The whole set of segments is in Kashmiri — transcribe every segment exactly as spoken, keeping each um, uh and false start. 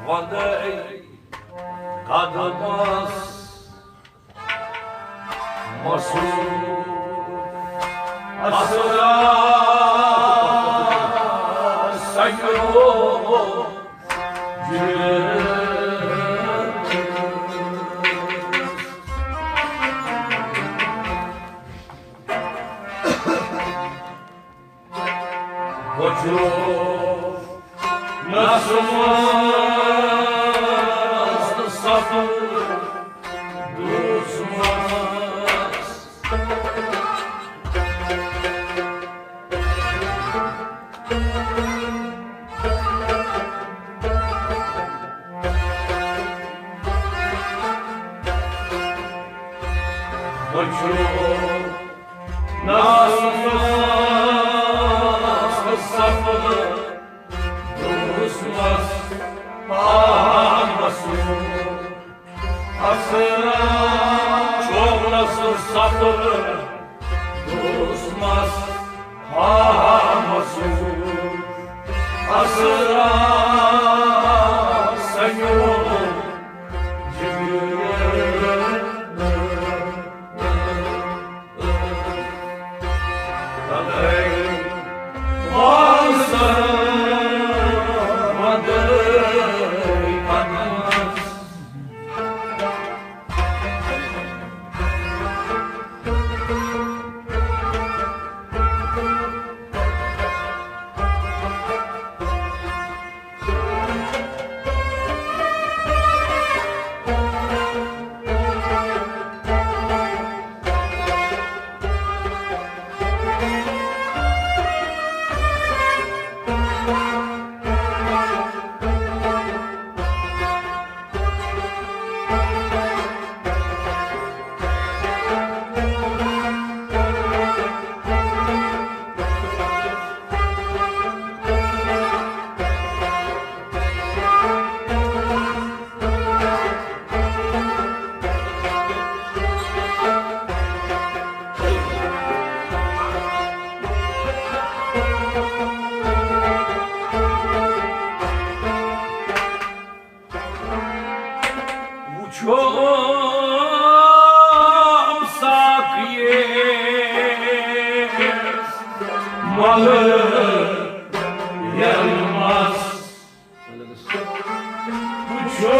پندے قدمس مسرور اسرار سنگو جگر۔ وچھو نسمس سفر دوسمس۔ وچھو نسمس سفر دوسمس آمسو۔ اسرار چومنس سفر دوسمس آمسو۔ اسرار سنگو جگر۔ وچھو ساقیس ملہٕ یلمس۔ وچھو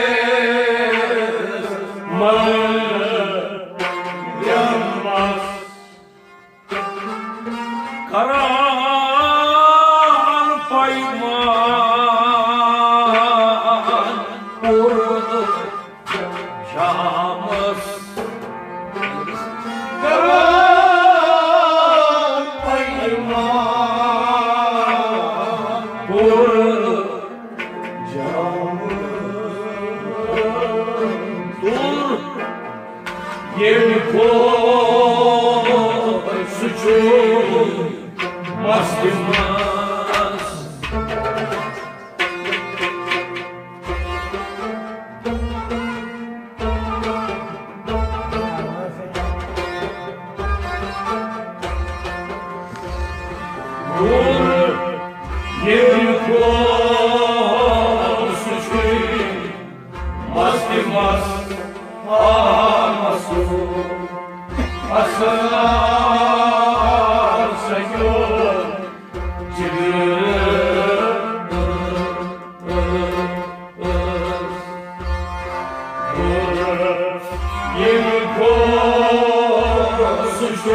ساقیس ملہٕ یلمس۔ کران پیمان پوٗرٕ جامس۔ کران پیمان پوٗرٕ جامس۔ دوٗر ییٚمہِ کھۄتہٕ سُہ چھُ مستہِ منٛز۔ دوٗر ییٚمہِ کھۄتہٕ سُہ چھُ مستہِ منٛز آمسو۔ اسرار سنگو جگر۔ ییٚمہِ کھۄتہٕ سُہ چھُ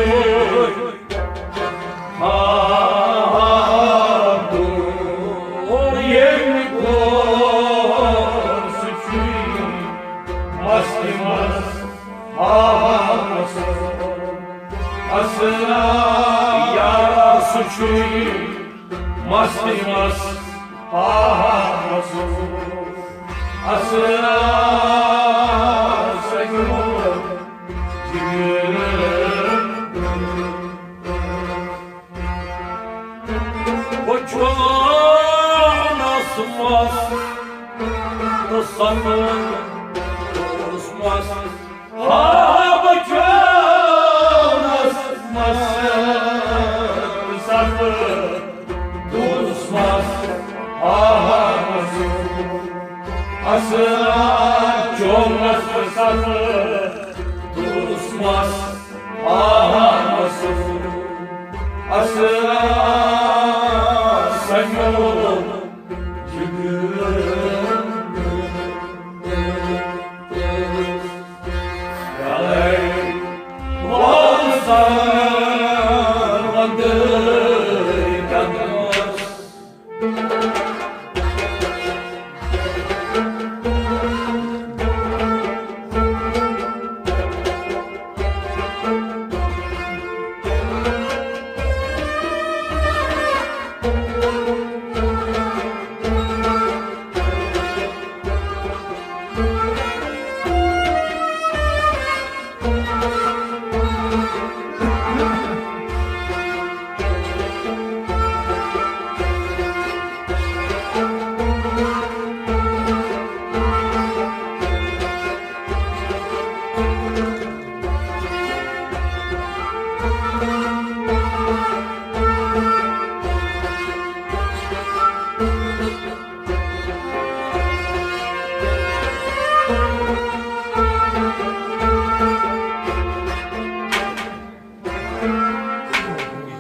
ہاں، ہاں، ہاں، ییٚمہِ کھۄتہٕ سُہ چھُ مستہِ منٛز آمسو۔ اسرار یارا سُہ چھُ مستہِ منٛز آمسو۔ اسرار سنگو جگر۔ وچھو نسمس تہٕ سفر دوسمس۔ ہا وچھو نسمس تہٕ سفر دوسمس۔ اسرار چومس سفر دوسمس آمس اسرار سنیو جگر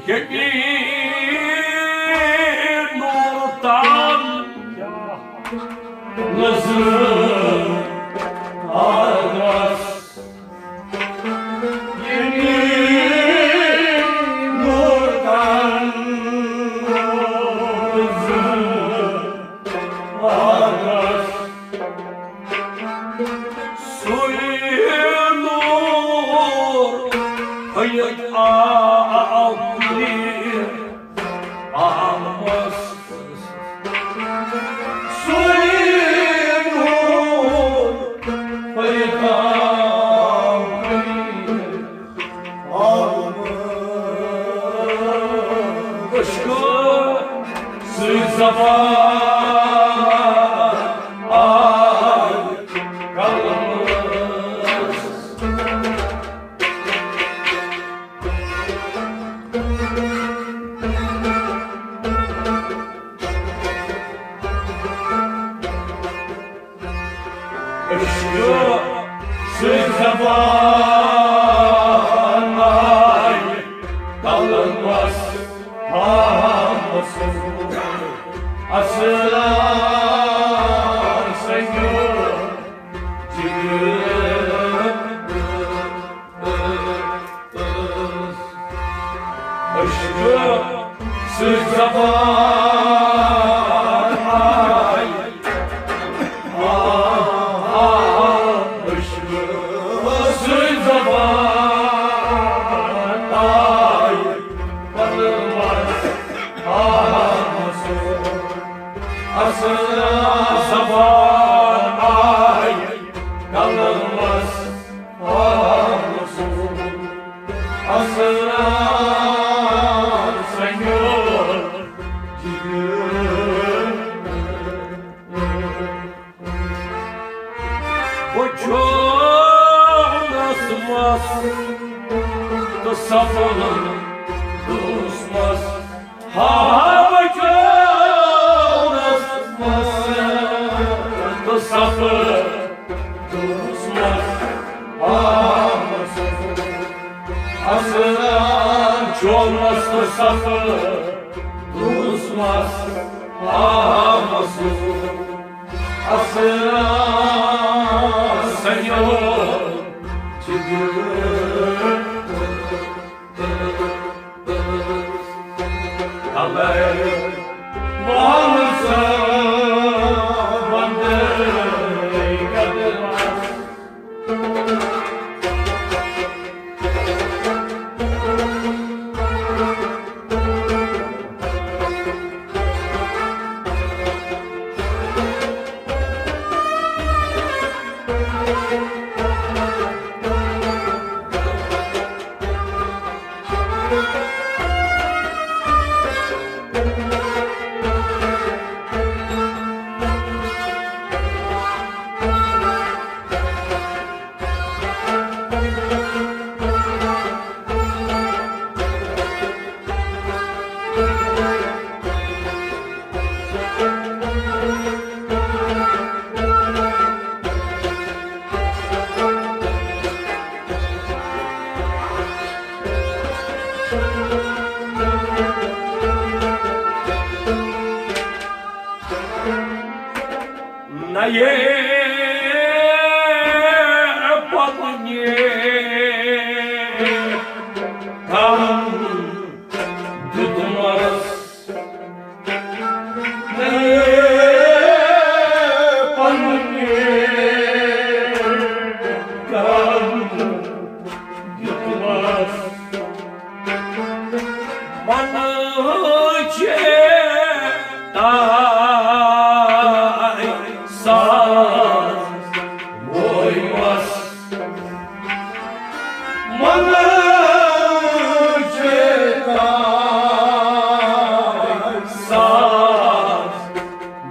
ییٚتہِ نوٗر تام نظر آرس۔ ییٚتہِ نوٗر تام نظر آرس۔ سُے نوٗر ہٲیِتھ آو کُنہِ عالمس۔ سُے نوٗر ہٲیِتھ آو کُنہِ عالمس۔ عشقہٕ سۭتۍ زبان آے قلمس۔ عشقہٕ سۭتۍ زبان آے قلمس۔ آمس اسرار سنیو جگر۔ عشقہٕ سۭتۍ زبان آے۔ آ، آ، عشقہٕ سۭتۍ زبان آے۔ قلمس آمس اسرار زبان آے۔ قلمس آمس اسرار سنیو جگر۔ وُچھو نسمس تہٕ سفر دوسمس۔ ہاوٕ چونس مس تہٕ سفر دوسمس۔ ہاوٕ اسرار چونس تہٕ سفر دوسمس۔ ہاوٕ اسرار سنیو جگر۔ یہ پننہِ کم دیُتمس، پننہِ کم دیُتمس۔ من چے تائے ساز وویمس۔ من چے تائے ساز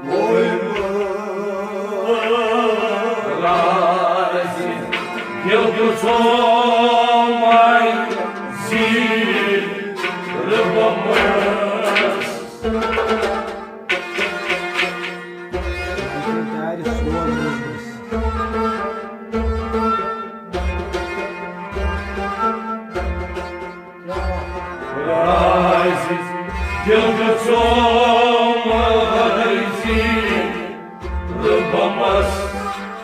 وویمس۔ دل گژھوم زیر بمس۔ رازِ دل گژھوم زیر بمس۔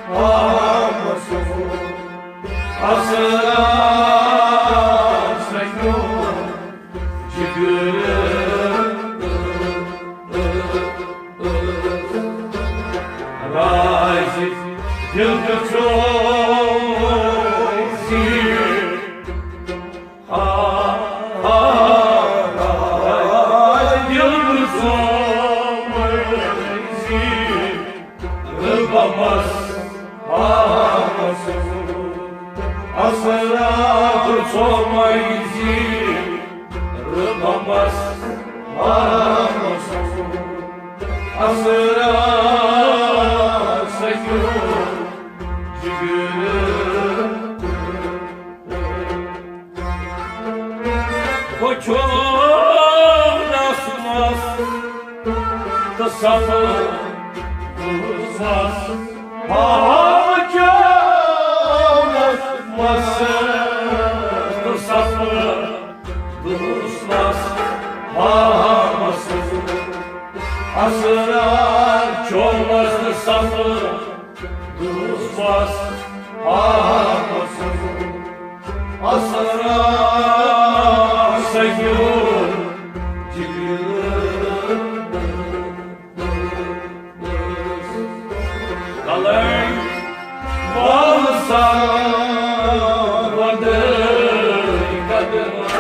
آمس اسرار سنیو جگر۔ رازِ دل گژھوم زیر۔ آ، آ، آ، دل گژھوم زیر۔ بمس۔ آمس اسرار سومے زیر بمس۔ آمس اسرار سنیو جگر۔ بہٕ چھُس نس مس تہٕ سفر دُسمس۔ ہاو چھُس نس مس تہٕ سفر دُسمس۔ ہاو مس اسرار چھُس نس تہٕ سفر دُسمس۔ آمس اسرار سنیو جگر۔ کلٲے وال سا وندے قدمس۔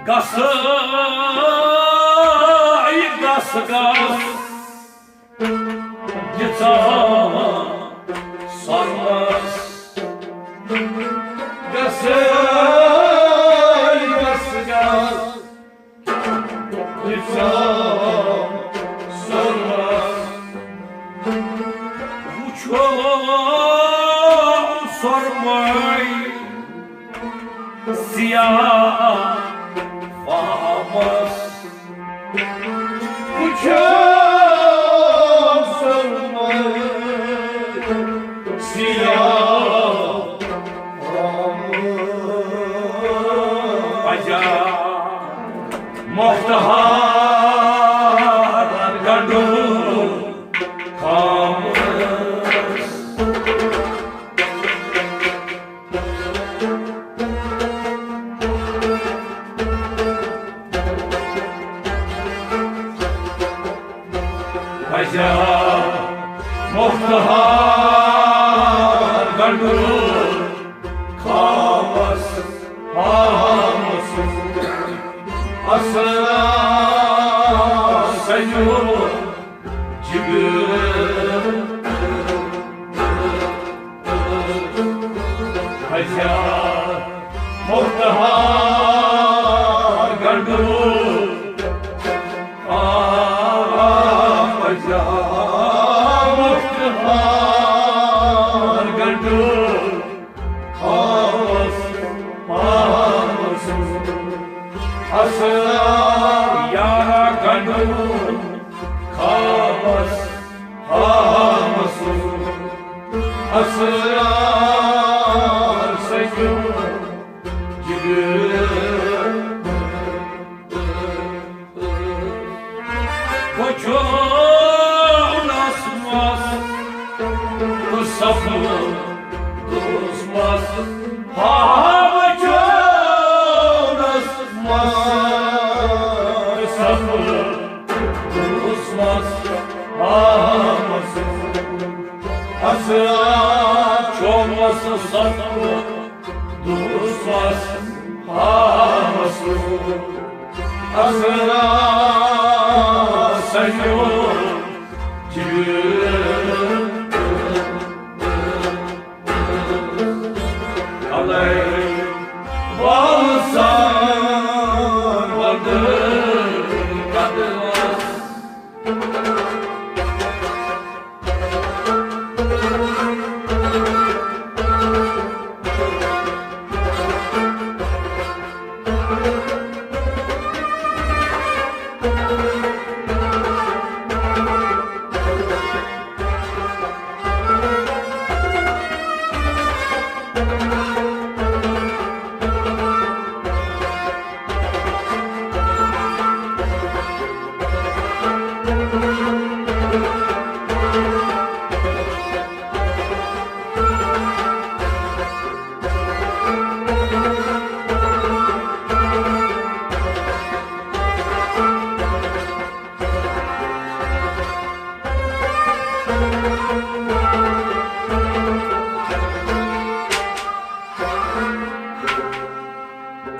گژھ، گژھ، گژھ۔ دِژام سۄرمس۔ گژھ، گژھ، گژھ۔ دِژام سۄرمس۔ وُچھو سۄرمے سیاہ فامس۔ وُچھو سۄرمے سیاہ فامس۔ پجا مۄختہار گنڈو خامس۔ پجا مۄختہار گنڈو خامس۔ جگر۔ ہزار مُختہار گنڈو، آ، ہزار مُختہار گنڈو، ہاوس، ہاوس، اصل یارا گنڈو۔ خامس، خامس، اسرار سجو جگر۔ وچھو نسمس تو سفر دوسمس، ہاں وچھو نسمس سفر دوسمس، ہاں مسو۔ اسرار چومس سفر دوسمس، ہاں مسو۔ اسرار سجو جگر۔ علیہ وسلم۔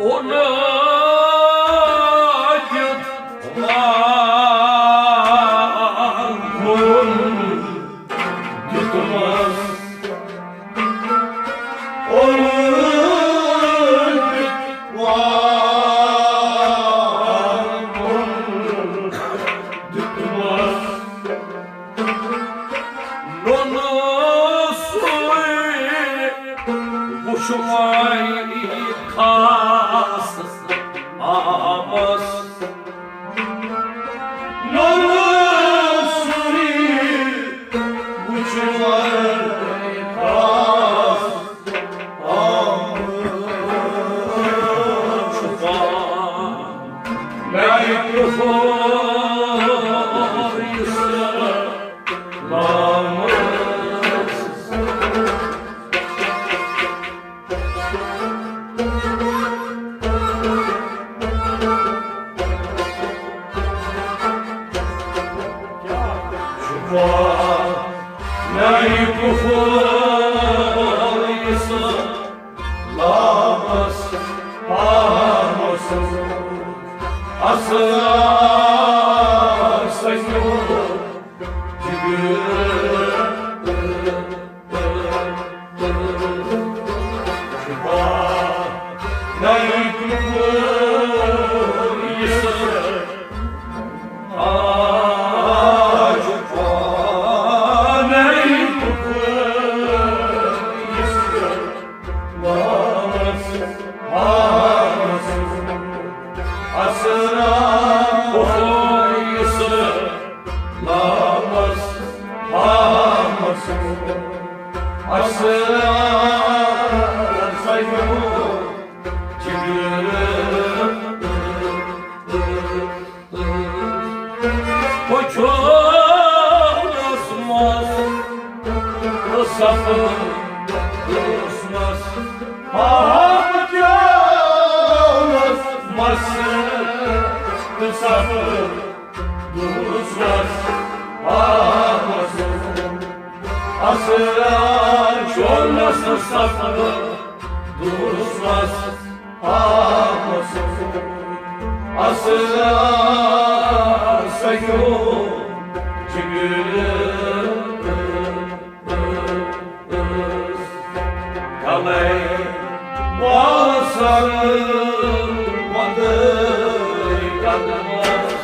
اوٚنہٕ دیُت وارُن دیُتمَس۔ اوٚنہٕ دیُت وارُن دیُتمَس۔ نوٚنہٕ سُے وُچھوے خاص آمس۔ نوٚنہٕ سُے وُچھوے خاص آمس۔ چھُپان میانہِ کفر یُس وُچھوس مس سفر دوسمس، ہاں وُچھوس مس سفر دوسمس، ہاں مسو۔ اسرار چولس سفر دوسمس، ہاں مسو۔ اسرار سیو جگر کلے واسر ودر قدمس۔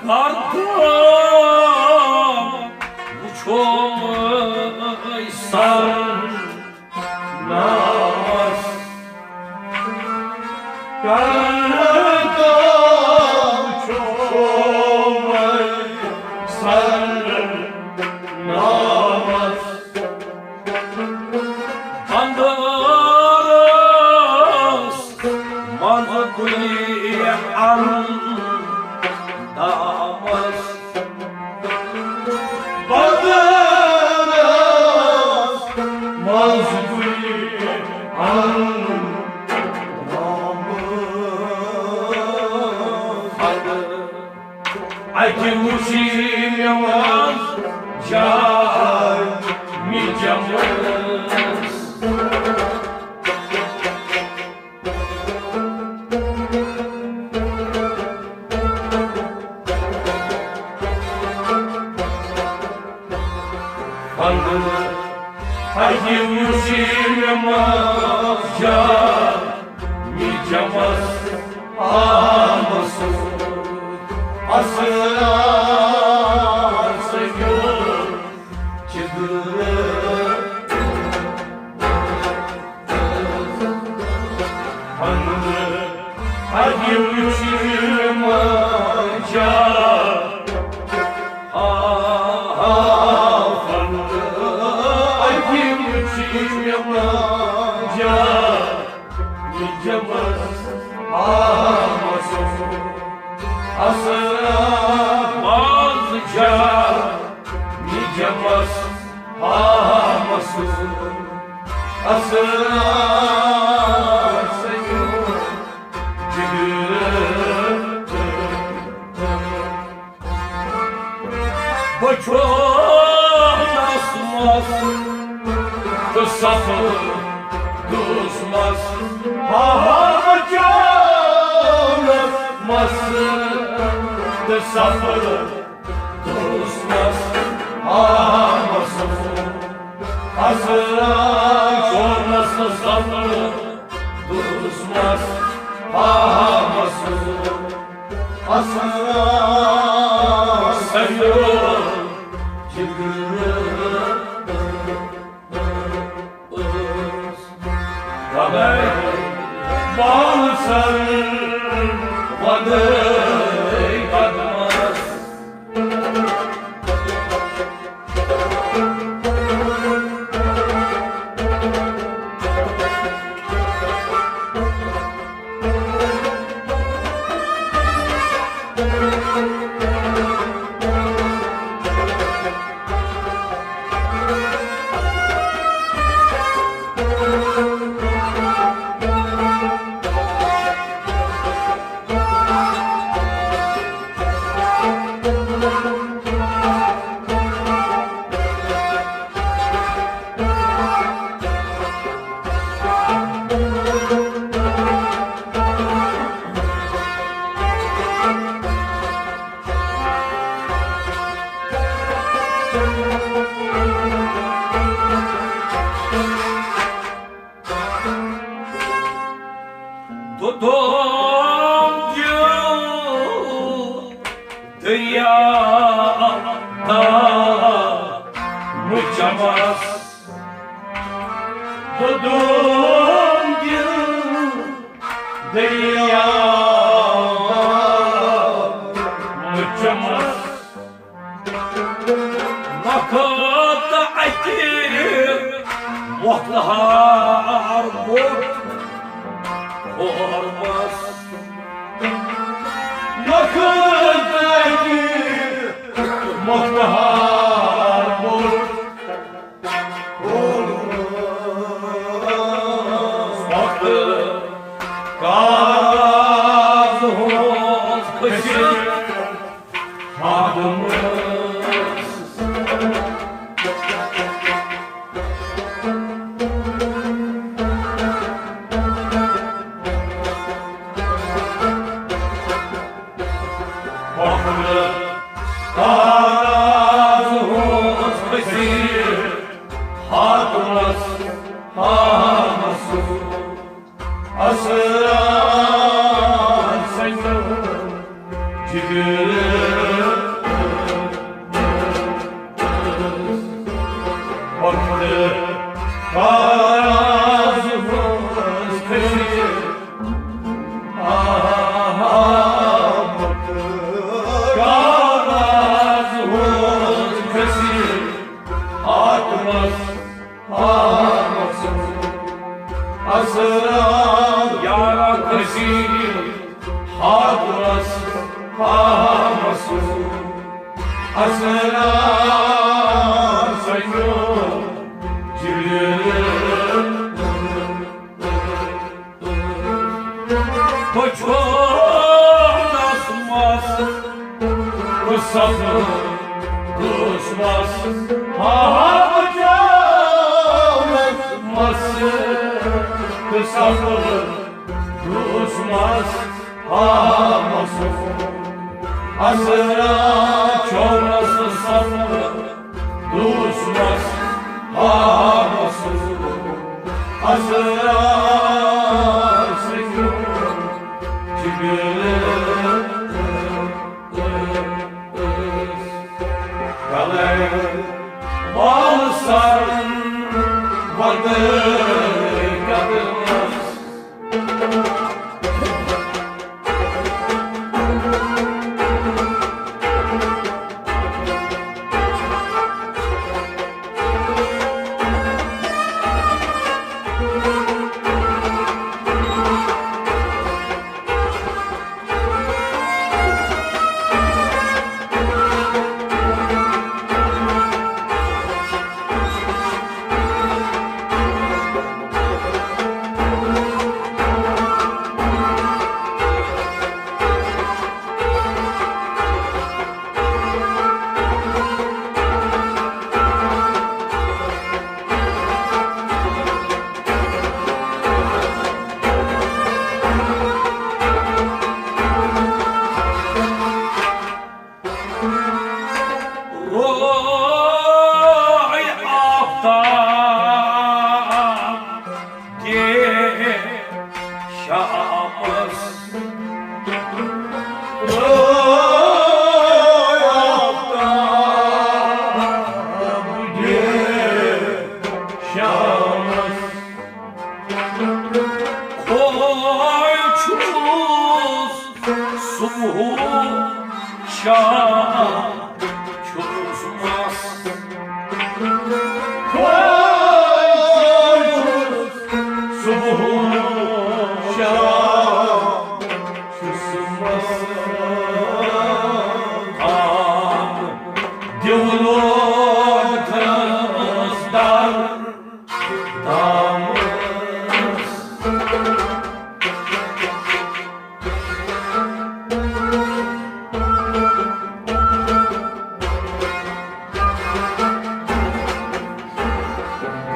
کردم وچھو سر نامس، کردم وچھو سر نامس۔ اندرس منٛز گُلہِ اندامس۔ بدرس منٛز گُلہِ اندامس۔ اَتہِ وُچھ مےٚ منٛز جاے مےٚ جمس۔ پنُن اَتہِ وُچھ مےٚ منٛز جاے مےٚ جمس۔ آمس اسرار سیو جگر۔ اَتہِ وُچھ مےٚ منٛز جاے۔ آ، آ، اَتہِ وُچھ مےٚ منٛز جاے۔ نجمس آمس اسرار منٛز جاے، نجمس آمس اسرار سیو جگر۔ بچونس مس تہٕ سفر دوس مس۔ ہا ہا، بچونس مس تہٕ سفر دوس مس۔ ہا ہا، مس۔ اسرار چونس سفر دوس مس۔ ہا ہا، مس۔ اسرار سیو جگر۔ غمے پانسر ودے قدمس۔ دودوم دیو دریا دا چمس، دودون دل دریا چمس۔ وقت اکہ وقت ہار بوٚڑ ہورمس۔ وقت اکہ وقت ہار بوٚڑ ہورمس۔ وقت کاغذ ہنز کھسیت ہاتھ منٛز۔ وقت کاغذ ہنز کھسیت ہاتھ منٛز، ہاتھ منٛز۔ اسرار سنگو جگر۔ وقت کاغذ ہنز کھسیت، آہا، وقت کاغذ ہنز کھسیت ہاتھ منٛز۔ ہاتھ منٛز۔ اسرار یارا کھسیت ہاتھ منٛز، ہاتھ منٛز۔ اسرار سنگو جگر۔ بچونس مس تہٕ سفر دوس مس، ہا ہا۔ بچونس مس تہٕ سفر دوس مس، ہا مس۔ اسرار چونس سفر دوس مس، ہا مس۔ اسرار سنگو جگر۔ گلے وال سر ود قدمس۔ روے آفتاب دے شامس۔ روے آفتاب دے شامس۔ کھوے چھُس صبح شام چھُس مس۔ کھوے چھُس صبح شام چھُس مس۔ آن دیولوگ تھس در دامس۔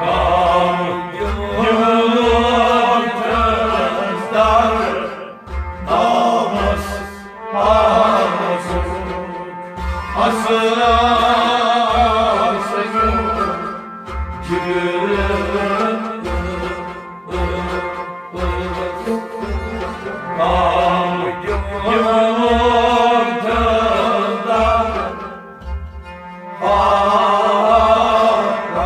دام دیولوگ تھس در دامس۔ آمس۔ اسرار سنگو جگر۔ آم دیولوگ تھس در۔ آ، آ،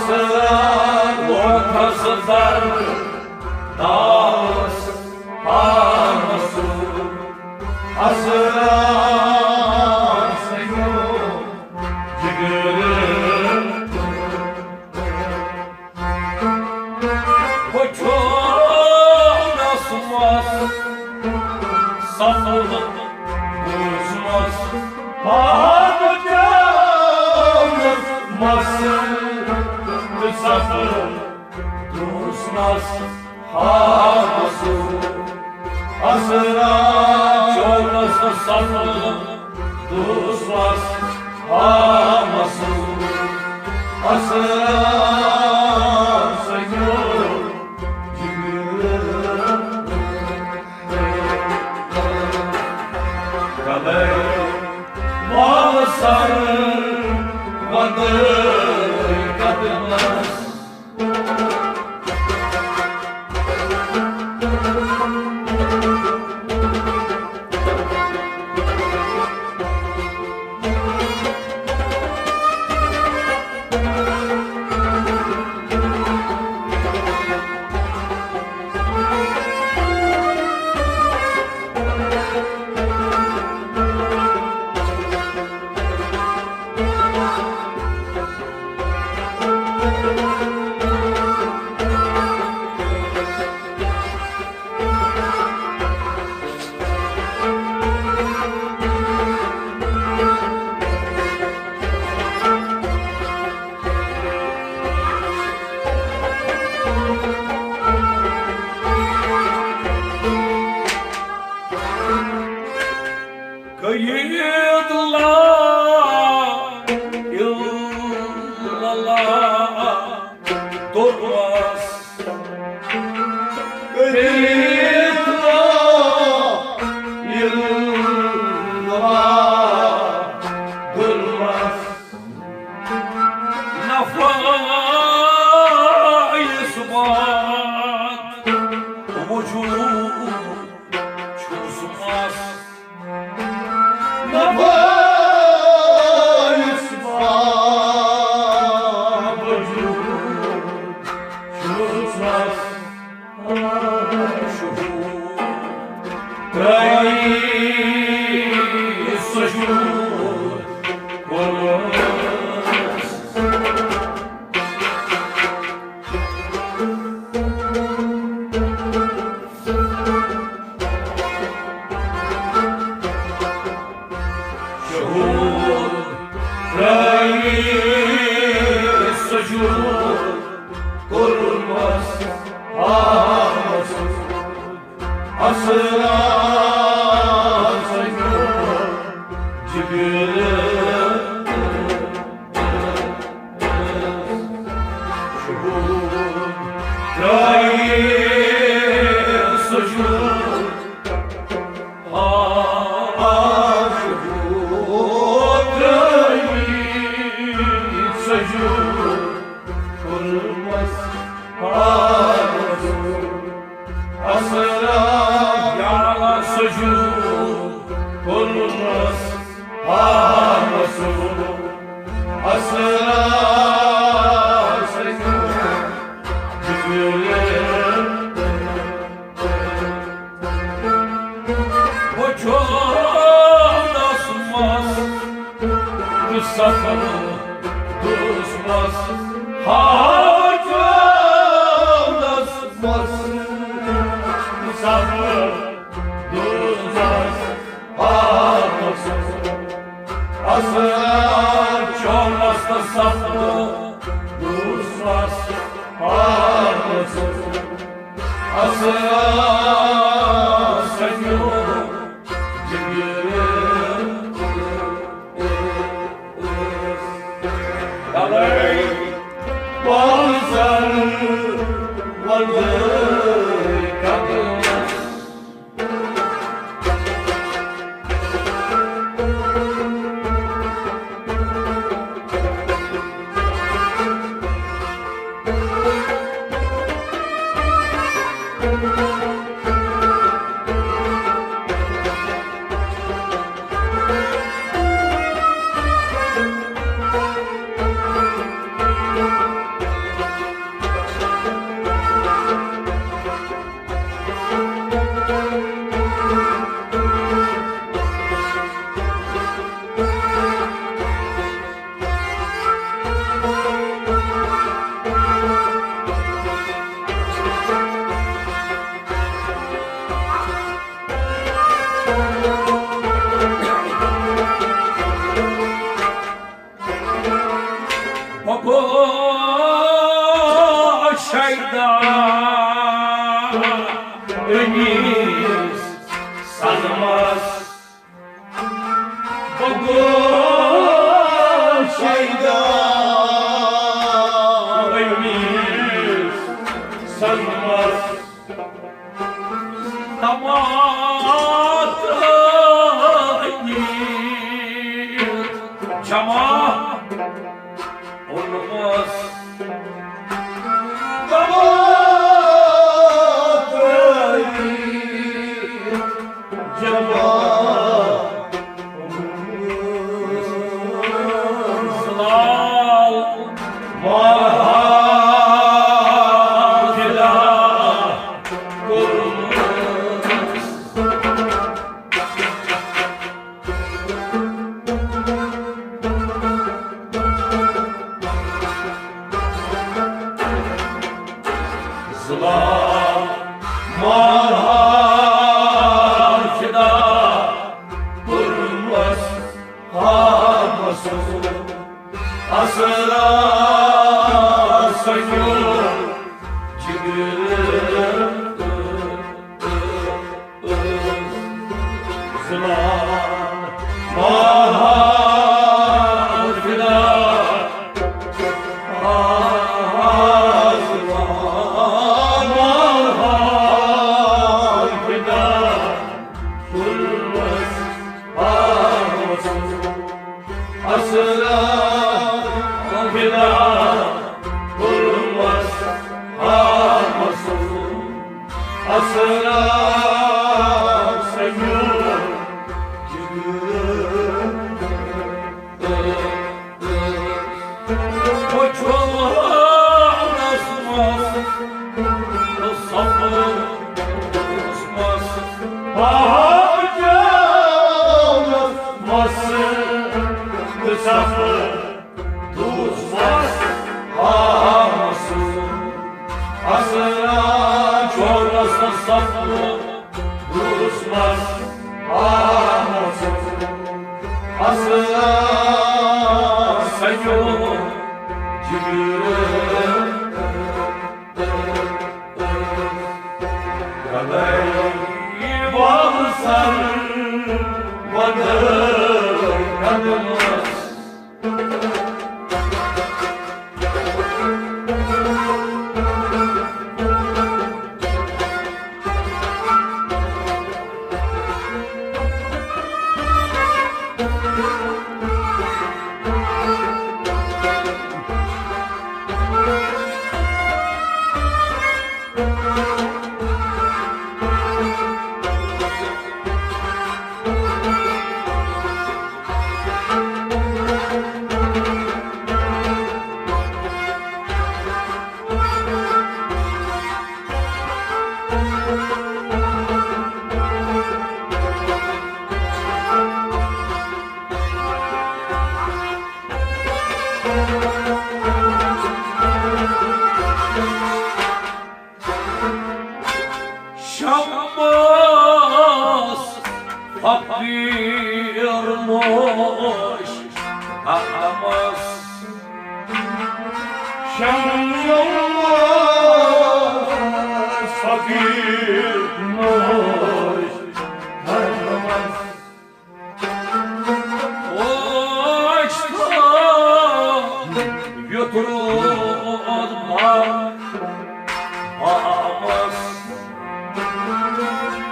سرا ووتھس در داس پانس۔ اسرار سیو جگر۔ بہٕ چونس مس سپُد دوٗسمس۔ پانہٕ چونس مس تہٕ سپُد دوٗسمس۔ ہامس۔ اسرار چونس سپُد دوٗسمس۔ ہامس۔ اسرار سیو جگر۔ کلے وال سر ودٲے قدمس۔ قید لا الا اللہ درمس۔ قید لا الا اللہ درمس۔ نفع اثبات وجود چھُس مس۔ نفع اثبات وجود چھُس مس۔ شہود ترٲوی سجود کوٚرمس۔ شہود ترٲوی سجود کوٚرمس۔ ہامس۔ اسرار سیو جگر۔ شہود ترٲوی سجود۔ آ، آ، شہود ترٲوی سجود۔ کوٚرمس ہامس۔ اسرار یا اللہ سجود کوٚرمس۔ ہامس۔ اسرار سجود۔ بہٕ چونس مس تہٕ سپُد دوٗسمس۔ ہا، بہٕ چونس مس تہٕ سپُد دوٗسمس۔ ہامس۔ اسرار چونس تہٕ سپُد دوٗسمس۔ ہامس۔ اسرار سیو جگر۔ کلے وال سر ودٲے قدمس۔ او شیدا أنیٖس سزمس، بہٕ گوس شیدا أنیٖس سزمس۔ تمام تٲریٖخ جمع اوٚنمس۔ تمام تٲریٖخ جمع اوٚنمس۔ زلال ماہا فدا کوٚرمس۔ زلال ماہا فدا کوٚرمس۔ آ مسعود اصغر سنیو جگر۔ زلال ماہا فدا۔ آ زلال ماہا فدا۔ کُلوَس آمُت اصغر فدا۔ کُلوَس آمُت اصغر سنیو جگر۔ وُچھو ہاونس منٛز تہٕ سفرس منٛز۔ ہاونس منٛز تہٕ سفرس منٛز۔ ہاونس منٛز چھوڑنس سفرس منٛز۔ آ مسعود اصغر سنیو جگر۔ گداے وال سر ودٲے قدمس۔ شمس فقیر نوش قدمس۔ شمس فقیر نوش قدمس۔ اوش تھاو یُتھ روٗد مر بامس۔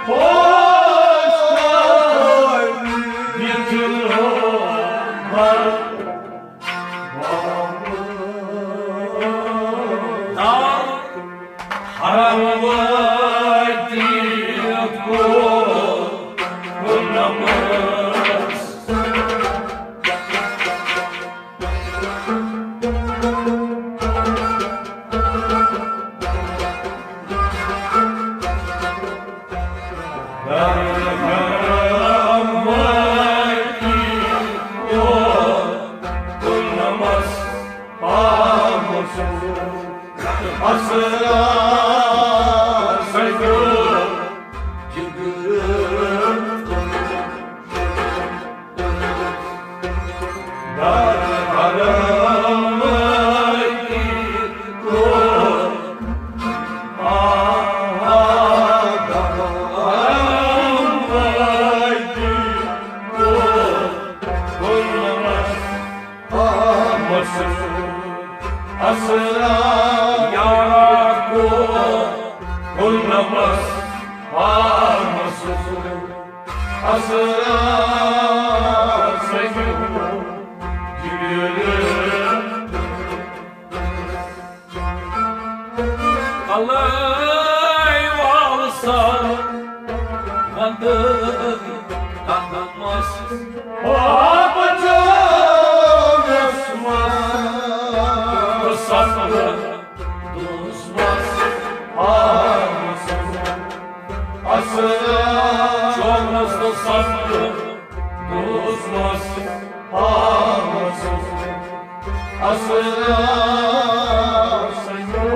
اوش تھاو یُتھ روٗد مر بامس۔ حرم وٲتِتھ کوٚر نماز۔ حرم وٲتِتھ کوٚر نماز۔ آ مسعود اصغر سنیو جگر۔ در حرم اسرا یارا کو کل نمس آمس اسرا سیو جگل کلے وال سا وندر کندمس پاپ چانس مس سفر دوس مس آمس اسرا چونس سفر دوس مس آمس اسرا سیو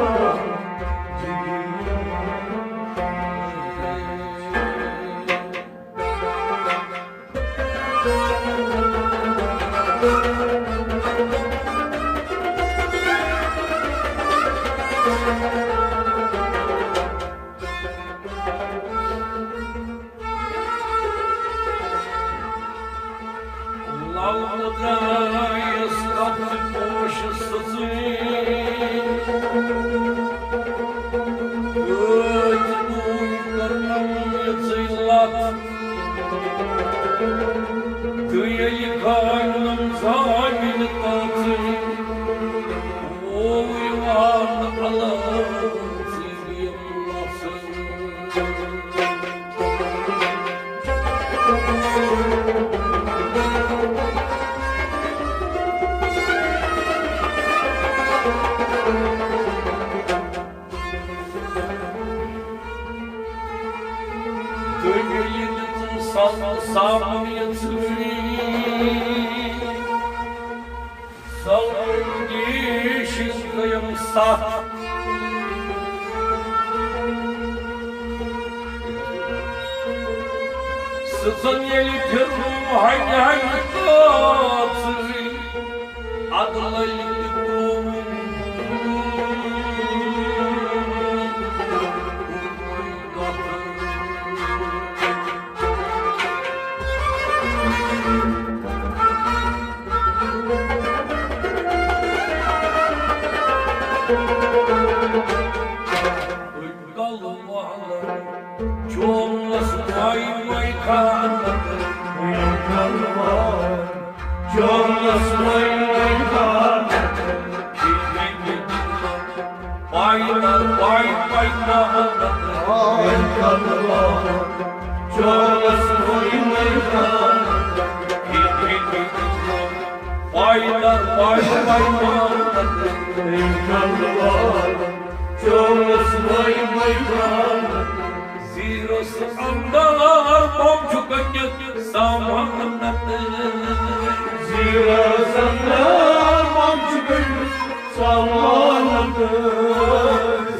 جگل لل درٛایس قبضہٕ پوش سٕژٕے۔ أتھۍ نوٗن کٔرنم یژٕے لتھ۔ تہٕ ییٚلہِ کھانٛڈنم زامِنۍ تژٕے، وول یِوان الہٕ۔ تہٕ ییٚلہِ نہٕ ژٕ سم-، سامنہٕ یژٕے، سلوندی شِنکیم ستھ۔ سٕژن ییٚلہِ پھِرنوو ہنہِ ہنہِ تٲژٕے، ادٕ لٔلۍ تہِ پیوم کلہٕ والہٕ چومس وے وے خانہٕ۔ کلہٕ والہٕ چومس وے وے خانہٕ۔ پایدار پای پای محبت۔ پایدار پای پای محبت۔ چورس وای میدان۔ پایدار پای پای محبت۔ چورس وای میدان۔ زیرس اندر بم چھُ گٔنڈِتھ سامانت۔ زیرس اندر بم چھُ گٔنڈِتھ سامانت۔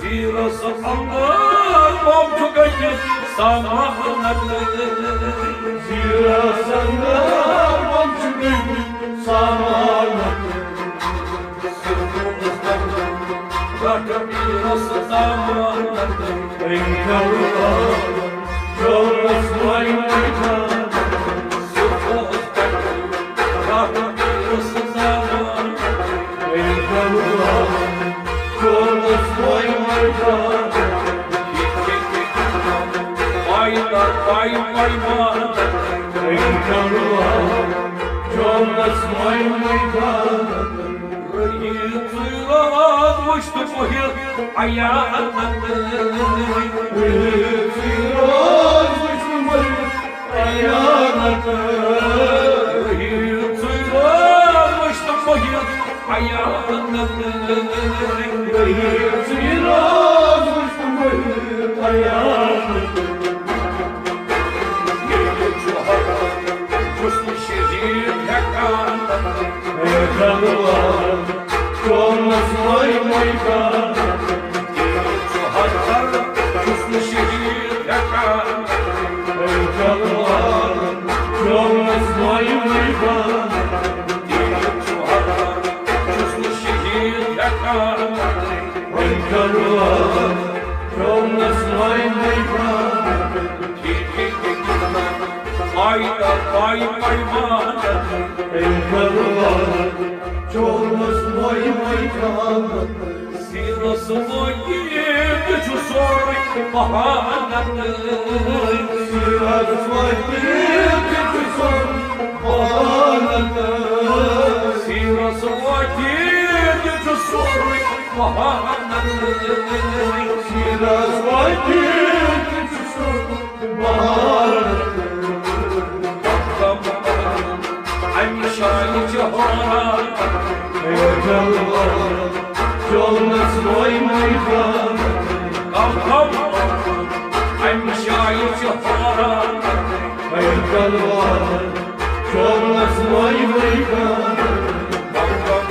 زیرس اندر بم چھُ گٔنڈِتھ سامانت۔ زیرس اندر بم چھُ گٔنڈِتھ سامانت۔ رٹھ پیرس سامانت۔ چورس وای میدان۔ چورس وای میدان۔ پایدار پای پای محبت۔ چورس وای میدان۔ رہی ژٕے راز وٕچھ تہٕ بہِتھ عیانت۔ رہی ژٕے راز وٕچھ تہٕ بہِتھ عیانت۔ رہی ژٕے راز وٕچھ تہٕ بہِتھ عیانت۔ رہی ژٕے راز وٕچھ تہٕ بہِتھ عیانت۔ ییٚتہِ چھُ حق، چھُس نہٕ شہید ہٮ۪کان۔ اے جلوان، چونس ماے میدان۔ ییٚتہِ چھُ حق، چھُس نہٕ شہید ہٮ۪کان۔ اے جلوان، چونس ماے میدان۔ ییٚتہِ چھُ حق، چھُس نہٕ شہید ہٮ۪کان۔ اے جلوان، چونس ماے میدان۔ پایدار پای پای محبت۔ اے جلوان، چونس سیٖرس وٲتِتھ چھُ سورُے بہانہٕ۔ سیٖرس وٲتِتھ چھُ سورُے بہانہٕ۔ سیٖرس وٲتِتھ چھُ سورُے بہانہٕ۔ سیٖرس وٲتِتھ چھُ سورُے بہانہٕ۔ کم کم امہِ شایہِ چھِ حٲران۔ اے جلوہ، چولس وٲے میدان۔ کم کم امہِ شایہِ چھِ حٲران۔ اے جلوہ، چولس وٲے میدان۔ کم کم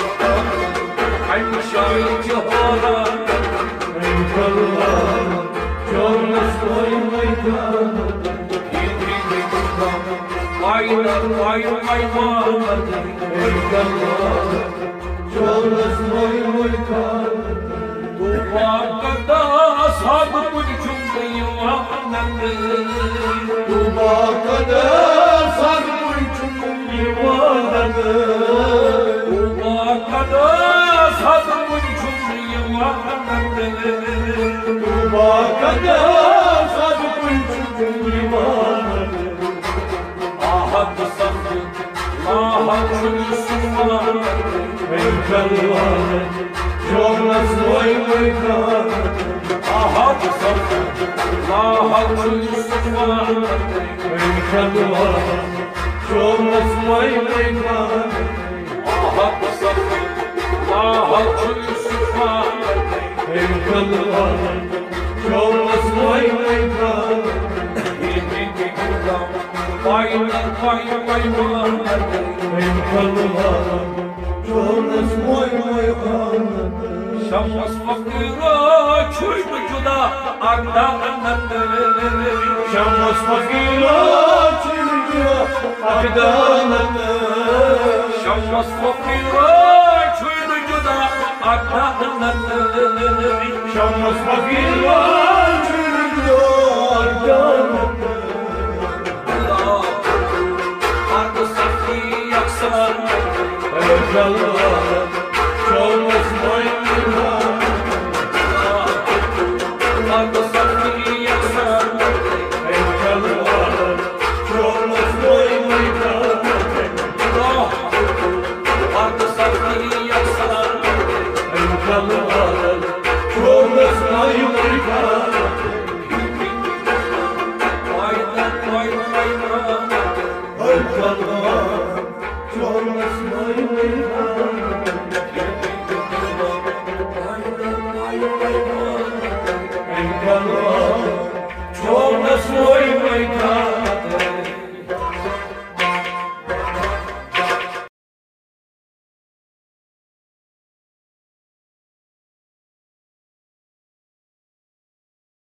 امہِ شایہِ چھِ حٲران۔ اے جلوہ، چولس وٲے میدان۔ پایدل پایدل پایدل۔ اے جلوہ، چولس وٲے میدان۔ طوبیٰ قدس حد کُنہِ چھُنہٕ یِوان۔ طوبیٰ قدس حد کُنہِ چھُنہٕ یِوان۔ طوبیٰ قدس حد کُنہِ چھُنہٕ یِوان۔ طوبیٰ قدس حد کُنہِ چھُنہٕ یِوان۔ آہت سخت لاحق چھُ یوسف وان۔ اے جلوہ، چولس وٲے میدان۔ آہت سخت لاحق چھُ یوسف وان۔ اے جلوہ، چولس وٲے میدان۔ آہت سخت لاحق چھُ یوسف وان۔ اے جلوہ، چولس وٲے میدان۔ پایدل پایدل پایدل۔ اے جلوہ، چولس وٲے میدان۔ شمس فقیرا چھُے نہٕ جدا اکھ دانت۔ شمس فقیرا چھُے نہٕ جدا اکھ دانت۔ شمس فقیرا چھُے نہٕ جدا اکھ دانت۔ شمس فقیرا چھُے نہٕ جدا اکھ دانت۔ پردٕ سختی یکسان۔ اے جلوہ، چولس وٲے میدان۔ پردٕ سختی یکسان۔ اے جلوہ، چولس وٲے میدان۔ پردٕ سختی یکسان۔ اے جلوہ، چولس وٲے میدان۔ پایدل پایدل پایدل۔ اے جلوہ،